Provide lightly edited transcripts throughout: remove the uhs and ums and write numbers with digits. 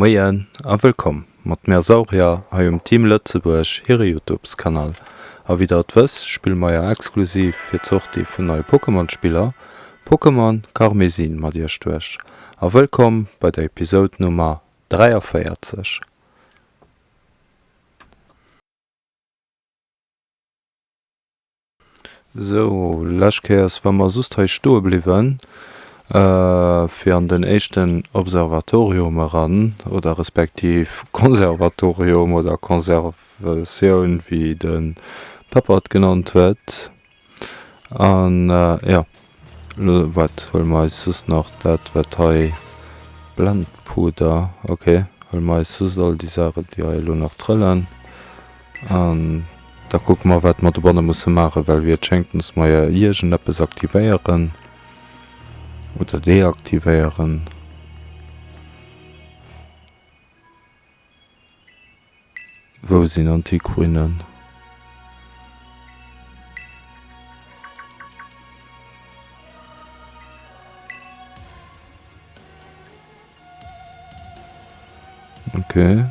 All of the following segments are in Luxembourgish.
Moien a wëllkomm mat mär Saurier hei um Team Lëtzebuerg hire Youtubes Kanal. A wéi der et wësst spille mer jo exklusiv fir d'Sortie vun neie Pokémon Spiller Pokémon Karmesin mat iech duerch. A wëllkomm bei der Episode Nummer 43. Sou, lescht Kéiers war mer just hei stoe bliwwen, fir an den éischten Observatorium eran, oder respektiv Konservatorium oder Konservatioun, wéi de Pepper et genannt huet. An, jo, elo wat huele mer eis just nach dat, wat hei, Blendpuder, ok, huele mer eis just all déi Saachen, déi hei elo nach trëllen. An da kucke mer, wat mer dobanne musse maachen, well wéi et schéngt, musse mer jo iergendeppes aktivéieren oder deaktivéieren. Wou sinn Antikruinen? Okay.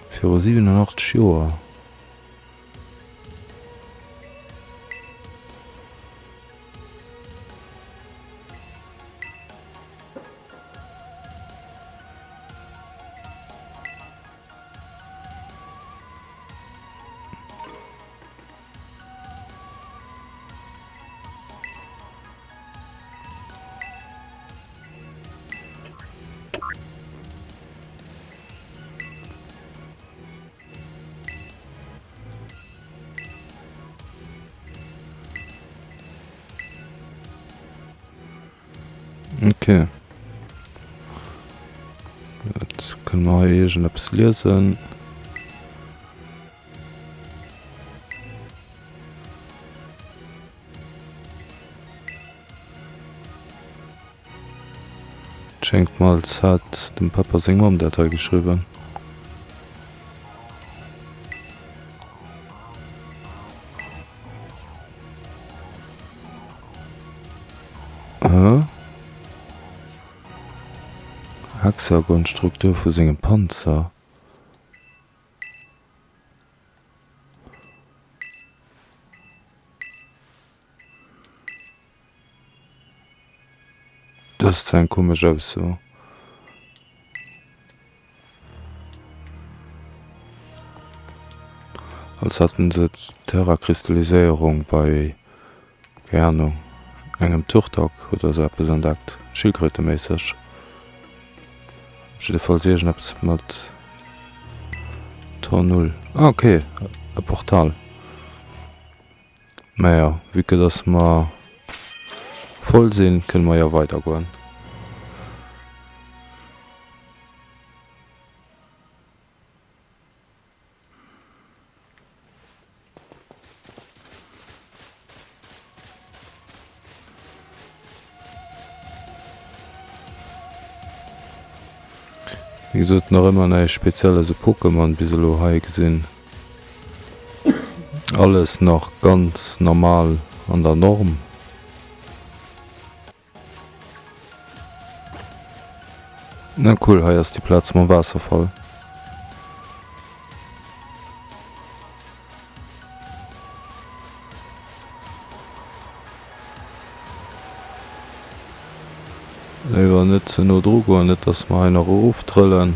Viru 87 Joer. Okay. Jetzt kënne mer hei iergendeppes liesen. Schéngt mer als hätt dem Pepper seng Mamm dat hei geschriwwen. Hä? Hexagonstruktur vu sengem Panzer. Dëst ass eng komesch Ausso. Als hätten se d'Terrakristalliséierung bei, keng Ahnung, engem Turtok oder sou eppes entdeckt, schildkröteméisseg. Jiddefalls iergendeppes mat Tor Null. Ah ok, e Portal. Naja, vue que dass mer voll sinn, kënne mer jo weidergoen. Wéi gesot, nach ëmmer näischt Spezielles u Pokémon bis elo hei gesinn. Alles nach ganz normal an der Norm. Na cool, hei ass déi Plaz mam Waasserfall. Léiwer net ze no dru goen, net dass mer hei nach eroftrëllen.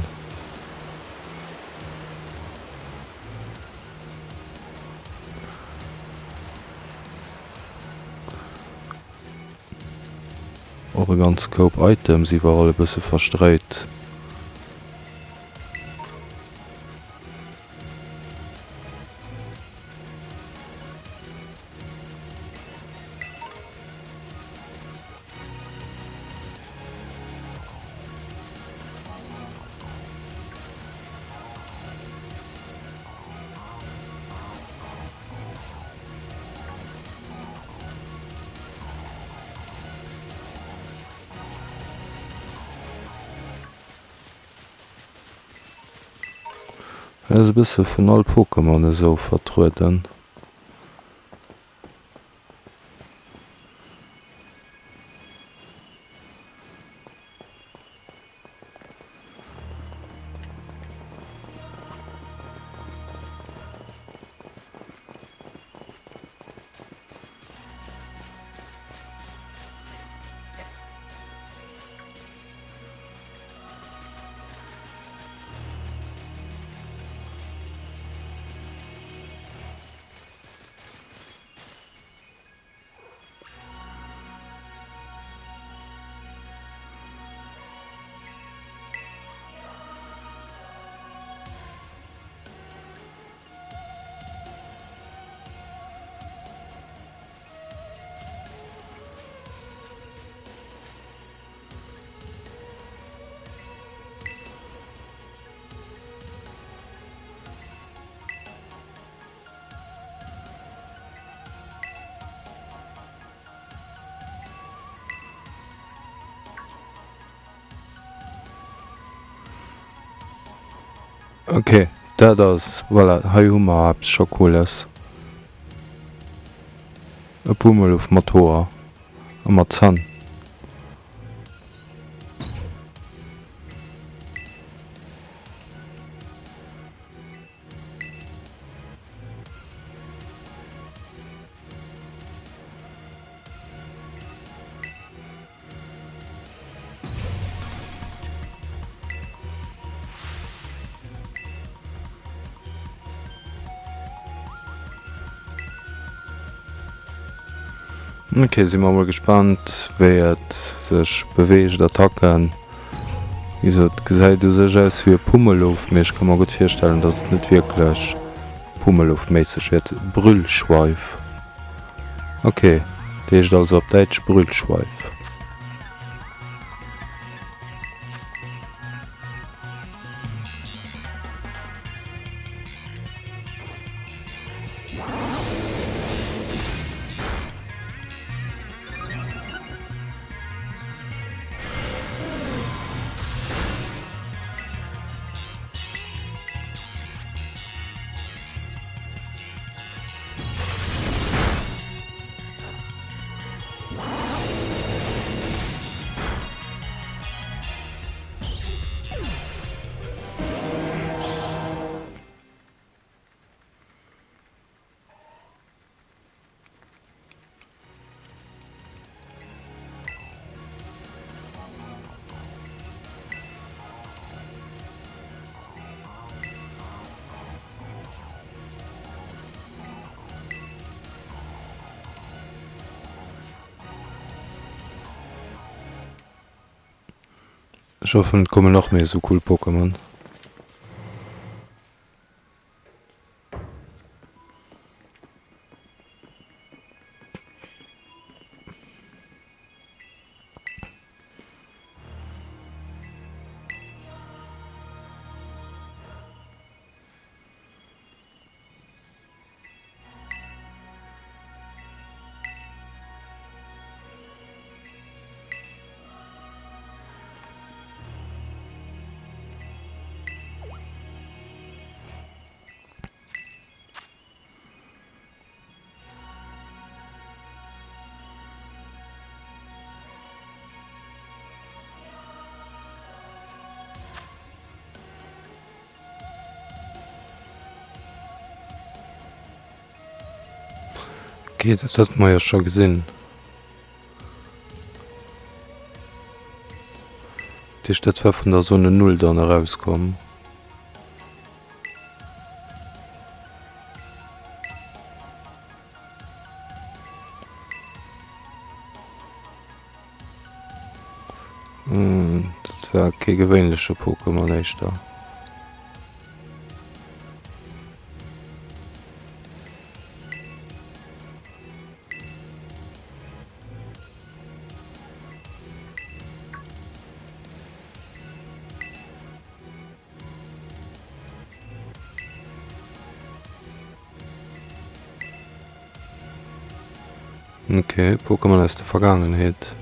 Och e ganze Koup Items iwwerall e bësse verstreut. Hei ass e bësse vun all Pokémon esou vertrueden. Ok, dat ass, voilà, hei hu mer eppes scho Cooles. E Pummeluff mat Hoer a mat Zänn. Ok, si mer mol gespannt wéi et sech beweegt. Attacken, wéi gesot, gesäit u sech aus wéi e Pummeluff, mee ech ka mer gutt virstellen, dass et net wierklech Pummeluff-méisseg wäert. Brüllschweif. Ok, dat heescht also op Däitsch Brüllschweif. Ech hoffen et kommen nach méi esou cool Pokémon. Ok, dat hat mer jo scho gesinn. Dat heescht, dat war vun der Zone Null dann erauskomm. Dat war kee gewéinleche Pokémon, éischter. Okay, Pokémon aus der Vergangenheet.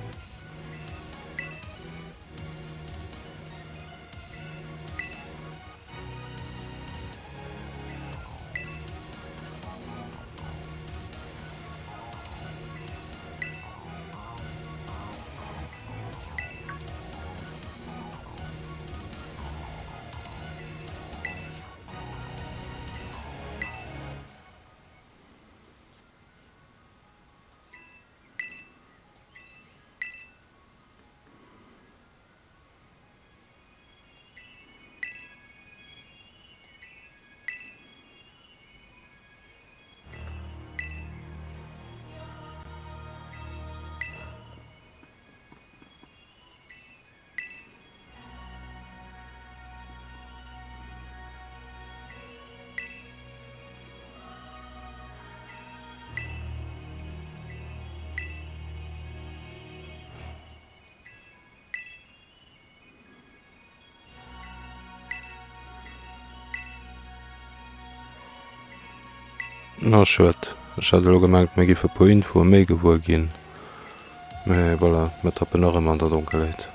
Ah schued, ech hat elo gemengt mir giffe puer Infoe méi gewuer ginn, mee voilà, mir tappen nach ëmmer an der Donkelheet.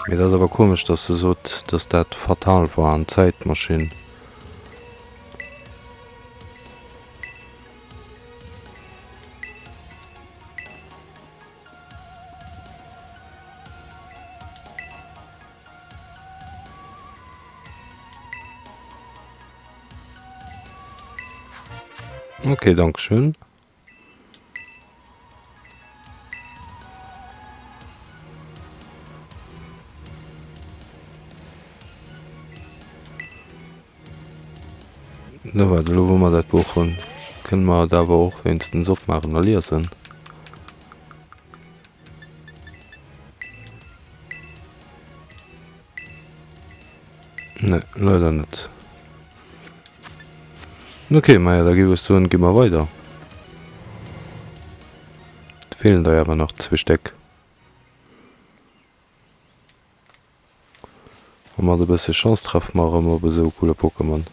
Mee dat ass awer komesch, dass se sot, dass dat fatal war an d'Zäitmaschinn. Ok, dankeschön. No waart, elo wou mer dat Buch hunn, kënne mer et awer och wéinstens opmaachen a liesen. Ne, leider net. Ok, maja da géif ech soen, gi mer weider. Et feelen der jo awer nach zwee Stéck. A mat e bësse Chance treffe mer erëm op esou coole Pokémon.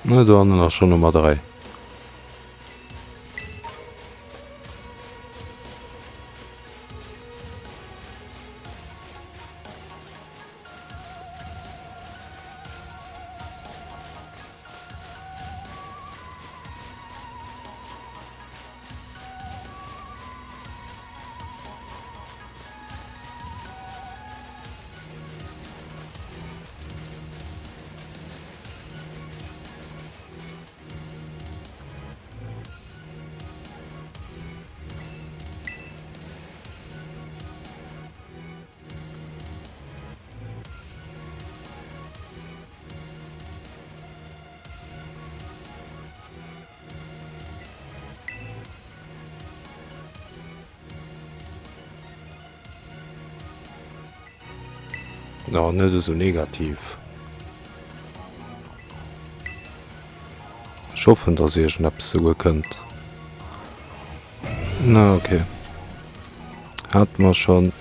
Na, do hannen ass schon Nummer 3. Oh, net esou negativ. Ech hoffen, dass iergendeppes souguer kënnt. Na, okay. Hat mer schon.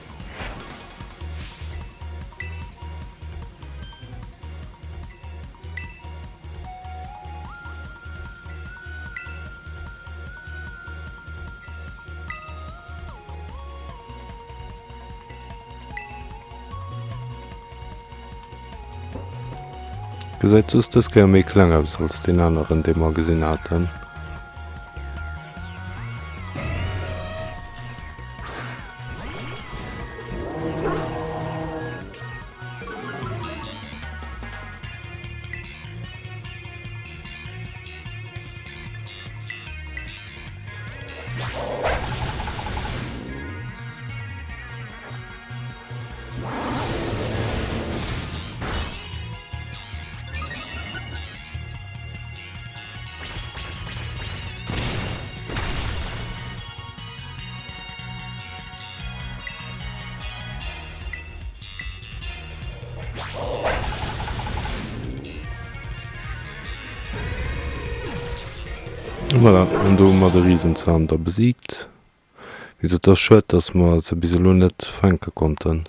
Gesäit soss dës Kéier méi kleng aus als deen aneren dee mer gesinn haten. Voilà, an do hu mer de Riesenzahn da besiegt. Wéi gesot, et ass schued, dass mer se bis elo net fänke konnten.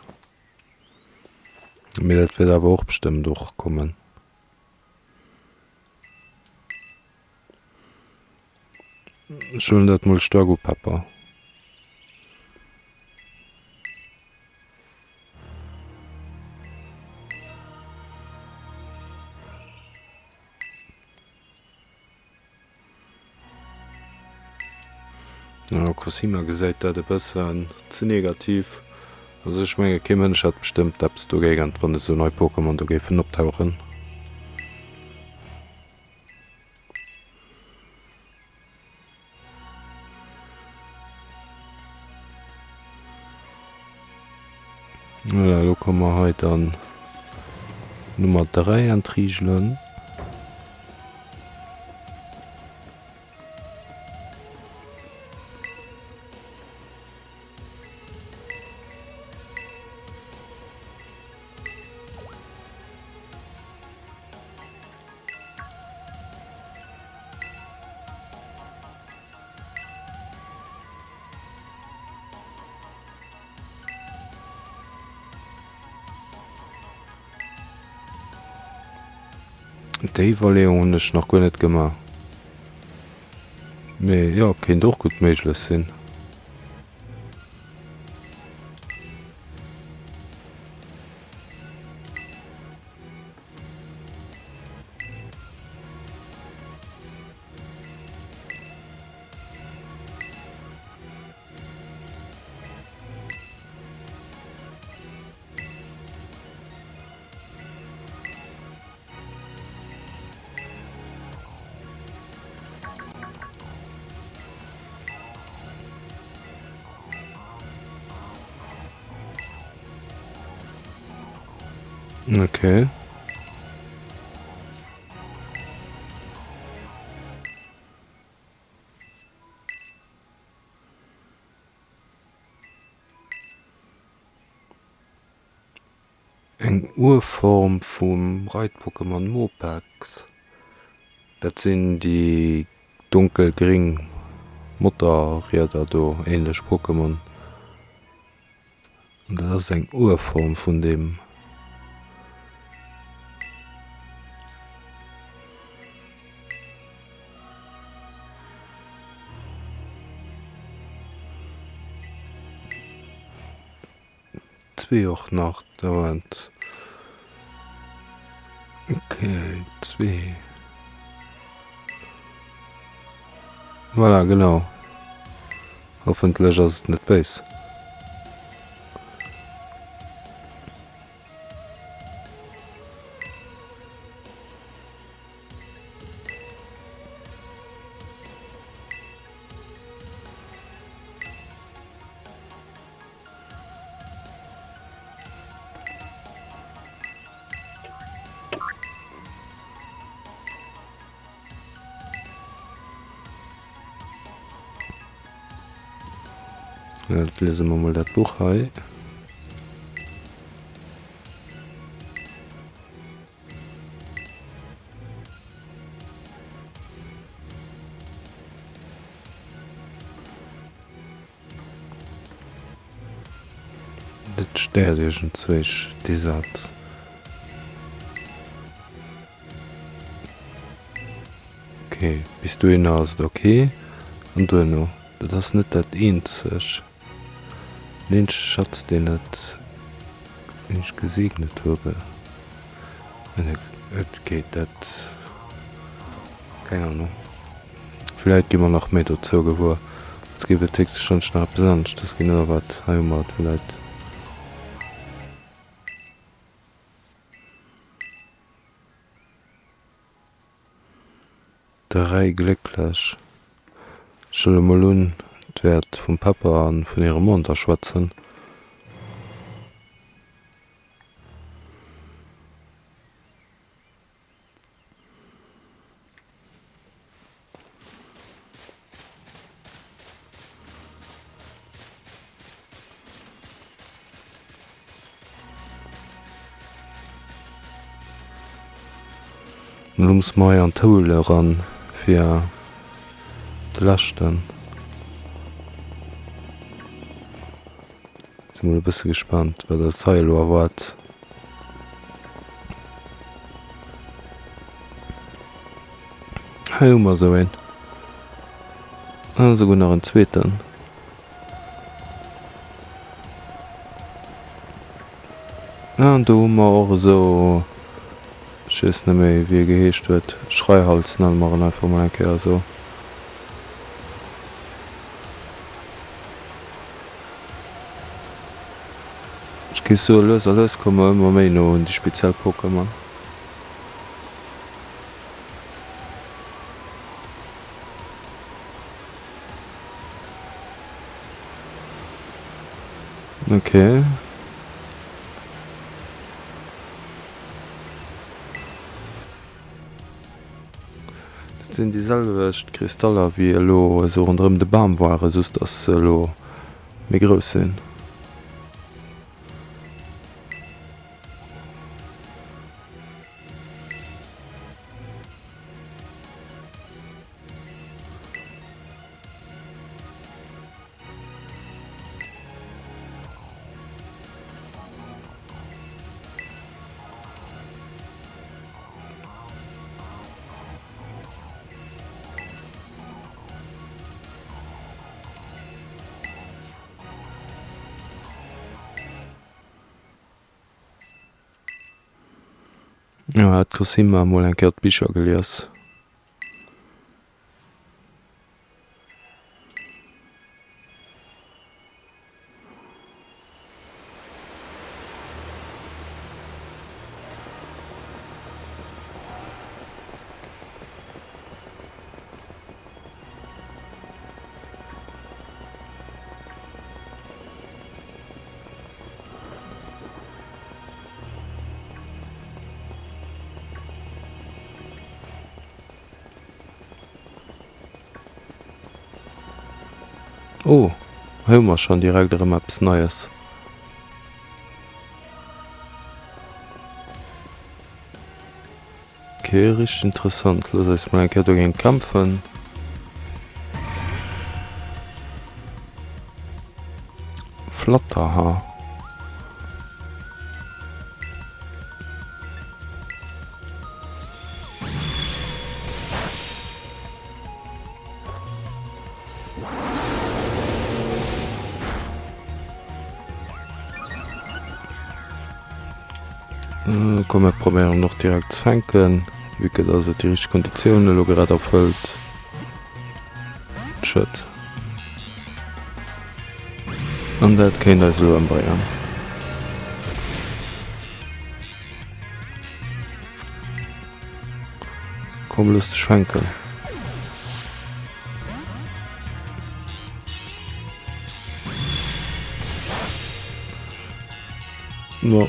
Mee dat wäert awer och bestëmmt och kommen. Ech huelen dat mol staark u Pepper. Jo, Cosima gesäit dat e bëssen ze negativ. Also ech menge kee Mënsch hätt bestëmmt eppes dogéigent, wann esou nei Pokémon do géifen optauchen. Voilà, elo komme mer hei dann Nummer 3 entriegelen. Déi Iwwerleeung hunn ech nach guer net gemaach. Mee jo, kéint och gutt méiglech sinn. Okay. Eng Urform vum Reitpokémon Mopex. Dat sinn déi donkelgring Motorrieder do, ähnlech Pokémon. An dat ass eng Urform vun deem. Zwee och nach dauernd. Okay, zwee. Voilà, genau. Hoffentlech ass et net béis. Jetzt lese mer mol dat Buch hei. Et stéiert iergendzwéich dee Saz. Ok, bis dohinner ass et ok. An duerno? Dat ass net dat eenzeg, den eenzege Schatz, deen et, deen ech gesegnet wurde. Et geet dat, keng Ahnung. Vläit gi mer nach méi dozou gewuer. Soss géif et héchstwahrscheinlech nach eppes aneschtes ginn, oder wat? Hei hu mer et vläit. Dräi glécklech. Ech huele mol un, et wäert vum Pepper a vun hirem Monter schwätzen. Elo musse mer hei an d'Houl eran fir de leschten. Si mol e bësse gespaant wat eis hei elo erwaart. Hei hu mer esou een. An esouguer nach en zweeten. An do hu mer och esou, ech weess net méi wéi e geheescht huet, Schreihals nenne mer en einfach mol eng Kéier esou. Géif soe lues a lues komme mer ëmmer méi no un déi speziell Pokémon. Ok. Dat sinn déi selwecht Kristaller wéi elo esou ronderëm de Bam waren, just dass se elo méi grouss sinn. Jo, hat d'Cosima emol eng Kéier d'Bicher gelies. Oh, hei hu mer schonn direkt erëm eppes Neies. Ok, richteg interessant. Looss eis mol eng Kéier dogéint kämpfen. Flatterhaar. Komm mir probéieren och direkt ze fänken, vue que dass et déi richteg Konditiounen elo grad erfëllt. Schued. An dat kéint eis elo ëmbréngen. Komm looss dech fänken. No,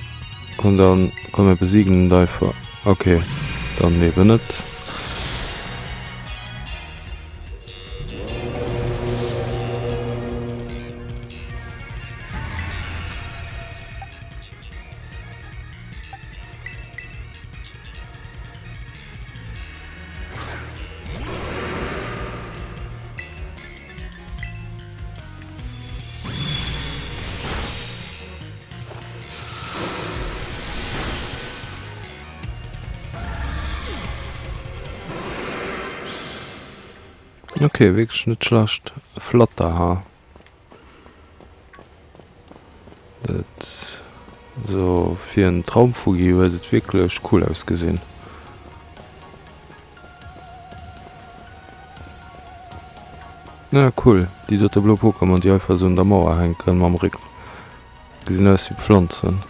an dann komm mir besiegen den einfach. Okay, dann eben net. Okay, wierklech net schlecht. Flatterhaar. Dat so fir en Traumfugi huet et wierklech cool ausgesinn. Ja cool, déi dote blo Pokémon déi einfach esou un der Mauer hänken mam Réck, gesinn aus wéi Pflanzen.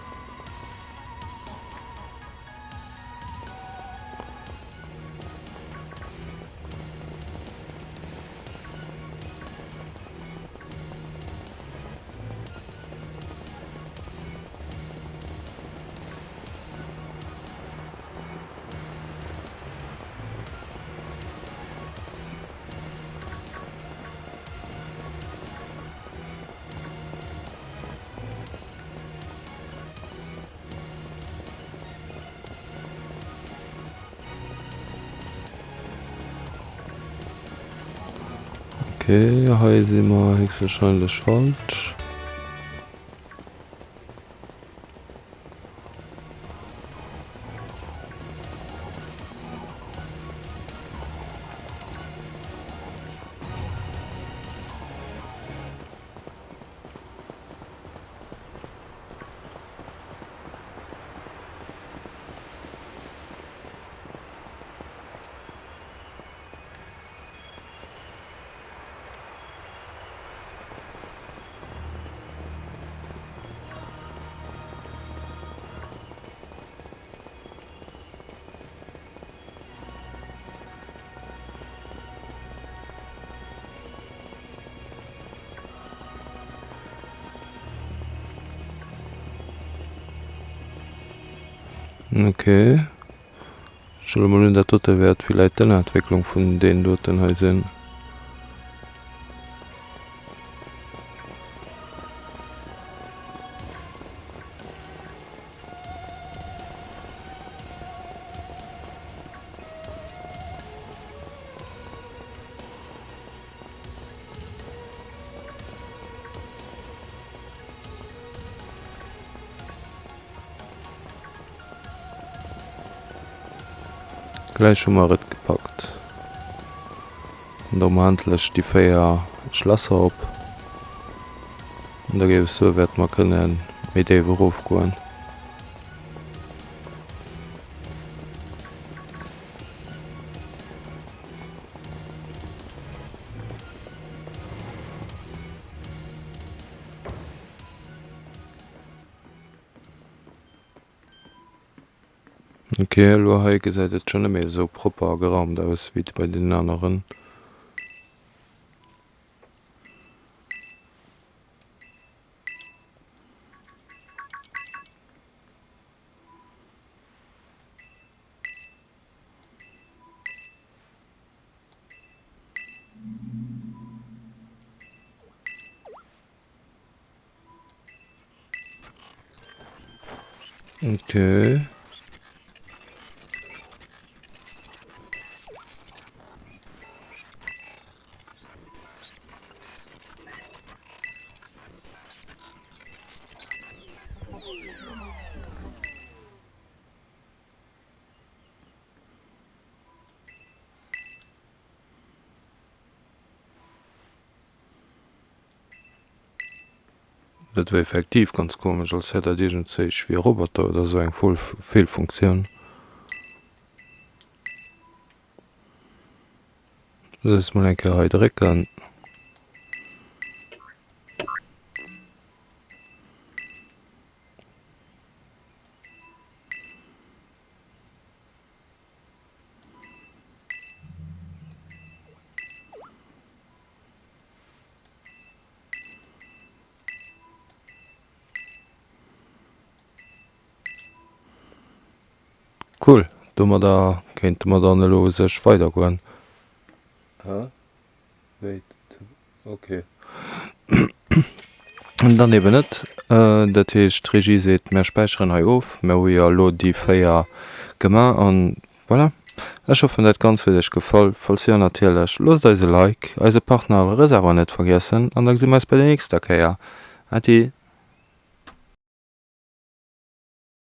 Okay, hei si mer héchstwahrscheinlech falsch. Ok. Ech huele mol un, dat dote wäert villäit d'Ënnerentwécklung vun deenen doten hei sinn. Gläich hu mer et gepackt. An da hu mer endlech déi 4 Schlässer op. An da géif ech soe wäerte mer kënne méi déif erofgoen. Ok, elo hei gesäit et schon net méi esou propper a geraumt aus wéi bei den aneren. Okay. Dat war effektiv ganz komesch, als hätt dat iergendzéich wéi e Roboter oder sou eng Feelfunktioun. Looss mol eng Kéier hei drécken. Cool, domadder kéinte mer dann elo u sech weidergoen. Hä? Wéi? Ok. Dann eben net. Dat heescht, d'Regie seet, mär späicheren hei of. Mär hu jo elo déi 4 gemaach an Voilà, ech hoffen dat Ganzt huet iech gefall, falls jo natierlech loosst eis e Like, eise Partner Reservoir net vergiessen an da gesi mer eis bei der nächster Kéier. Äddi.